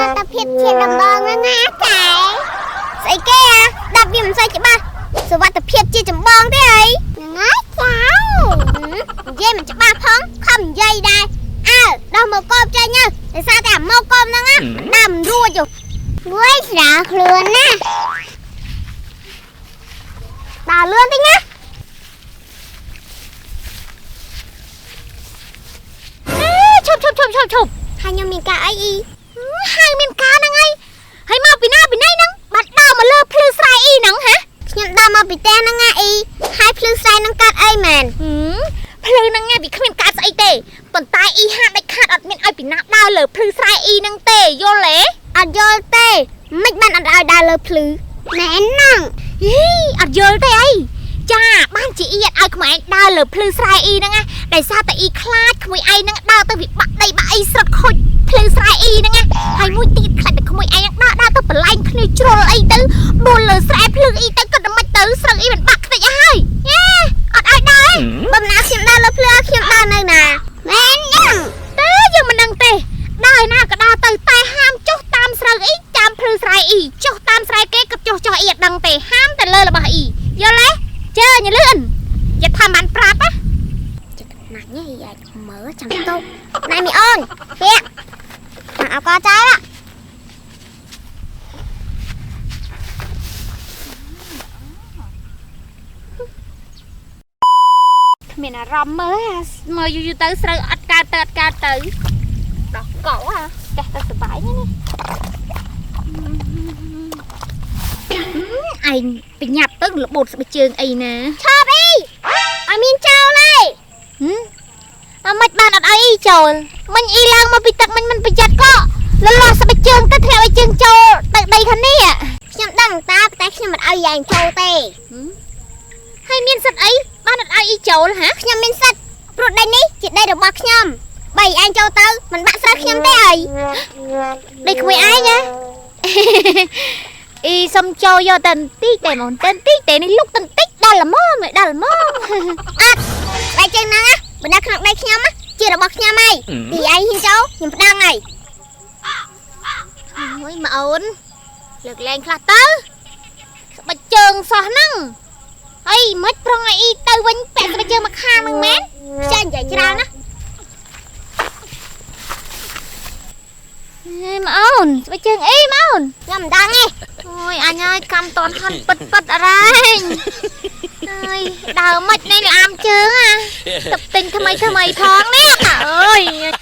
ត្ថភាពជាដំបងហ្នឹងណាចែស្អីគេអាដាប់វាមិនសូវច្បាស់សុវត្ថិភាពជាចម្បងទេអីហ្នឹងហើយចៅនិយាយមិនច្បាស់ផងខំនិយាយដែរអើដោះមកកបចេញទៅដោយសារតែមកកបហ្នឹងណាដើមរួចមួយស្រាខ្លួនណាដើរលឿនតិចណា ឈប់ឈប់ឈប់ឈប់ឈប់ ហើយខ្ញុំមានការអីអ៊ី ហើយមានការហ្នឹងហើយហើយមកពីណាពីណៃហ្នឹងបាត់ដើរមកលើភ្លឺស្រែអ៊ីហ្នឹងហ៎ ខ្ញុំដើរមកពីផ្ទះហ្នឹងណាអ៊ីហើយភ្លឺស្រែហ្នឹងកាត់អីមែន ភ្លឺហ្នឹងវាគ្មានកាត់ស្អីទេប៉ុន្តែអ៊ីហាដាច់ខាតអត់មានឲ្យពីណាដើរលើភ្លឺស្រែអ៊ីហ្នឹងទេយល់ទេ អត់យល់ទេមិនបានអត់ឲ្យដើរលើភ្លឺណែហ្នឹង ហីអត់យល់ទេអីចាបានជាអ៊ីអត់ឲ្យក្មួយឯងដើរលើភ្លឺស្រែអ៊ីហ្នឹងណាដោយសារតែអ៊ីខ្លាចក្មួយឯងហ្នឹងដើរទៅវាបាក់ដីបាក់អីស្រុតខូចភ្លឺស្រែអ៊ីហ្នឹងណាហើយមួយទៀតខ្លាចតែក្មួយឯងដើរដើរទៅបន្លែងភ្លឺជ្រុលអីទៅដួលលើស្រែភ្លឺអ៊ីទៅក៏មិនទៅស្រុកអ៊ីមិនបាក់ខ្ទេចហើយយេអត់ឲ្យដើរ បំណាខ្ញុំដើរលើភ្លឺខ្ញុំដើរនៅណាមែនហ្នឹង ទេយើងមិនដឹងទេដើរណាក៏ដើរទៅតែហាមចុះតាមស្រូវអ៊ីចាំភ្លឺស្រែអ៊ីចុះតាមស្រែគេក៏ចុះចុះអ៊ីអត់ដឹងទេហាមតែលើរបស់អ៊ីយល់ទេជើញលឿនយ៉ាថាបានប្រាប់ណា ណាស់ញ៉ៃអាចមើលចាំតុកណែមីអូនពាក់មកអកចែល គ្មានអារម្មណ៍មើលមើលយូរយូរទៅស្រូវអត់កើតទៅអត់កើតទៅដោះកោអាចេះទៅសុបាយនេះឯងបញ្ញាប់ទៅរបូតស្បែកជើងអីណា ឆប់អីអត់មានចូលទេ អមិនបានអត់ឲ្យអ៊ីចូលមិញអ៊ីឡើងមកពីទឹកមិញមិនប្រយ័ត្នក៏លលាស់ស្បែកជើងទៅធ្លាក់ឲ្យជើងចូលទៅដីខាងនេះ ខ្ញុំដឹងតាតែខ្ញុំមិនឲ្យយ៉ាងចូលទេ ហើយមានសិទ្ធអីបានអត់ឲ្យអ៊ីចូលហ៎ ខ្ញុំមានសិទ្ធព្រោះដីនេះជាដីរបស់ខ្ញុំបើឯងចូលទៅមិនបាក់ស្រូវខ្ញុំទេអី ដីក្មួយឯងណាអ៊ីសុំចូលយកតែបន្តិចទេហ្មងតែបន្តិចទេនេះលុកតែបន្តិចដល់ល្មមដល់ល្មម អត់បែរជើងហ្នឹងណាបណ្ដាក្នុងដីខ្ញុំជារបស់ខ្ញុំហើយពីឯងហ៊ានចូលខ្ញុំប្តឹងហើយ អូយម៉អូនលើកលែងខ្លះទៅស្បែកជើងសោះហ្នឹងហើយមិនប្រងឲ្យអ៊ីទៅវិញពាក់ស្បែកជើងមកខាងហ្នឹងមែន ចេះនិយាយច្រើនណា អេម៉អូនស្បែកជើងអីម៉អូន ខ្ញុំមិនដឹងទេ អូយអញហើយកម្មតនហន់ពិតពិតអរែងអើយដើរមិននេះឡាមជើងអាទឹកទិញថ្មីថ្មីផងនេះអើយ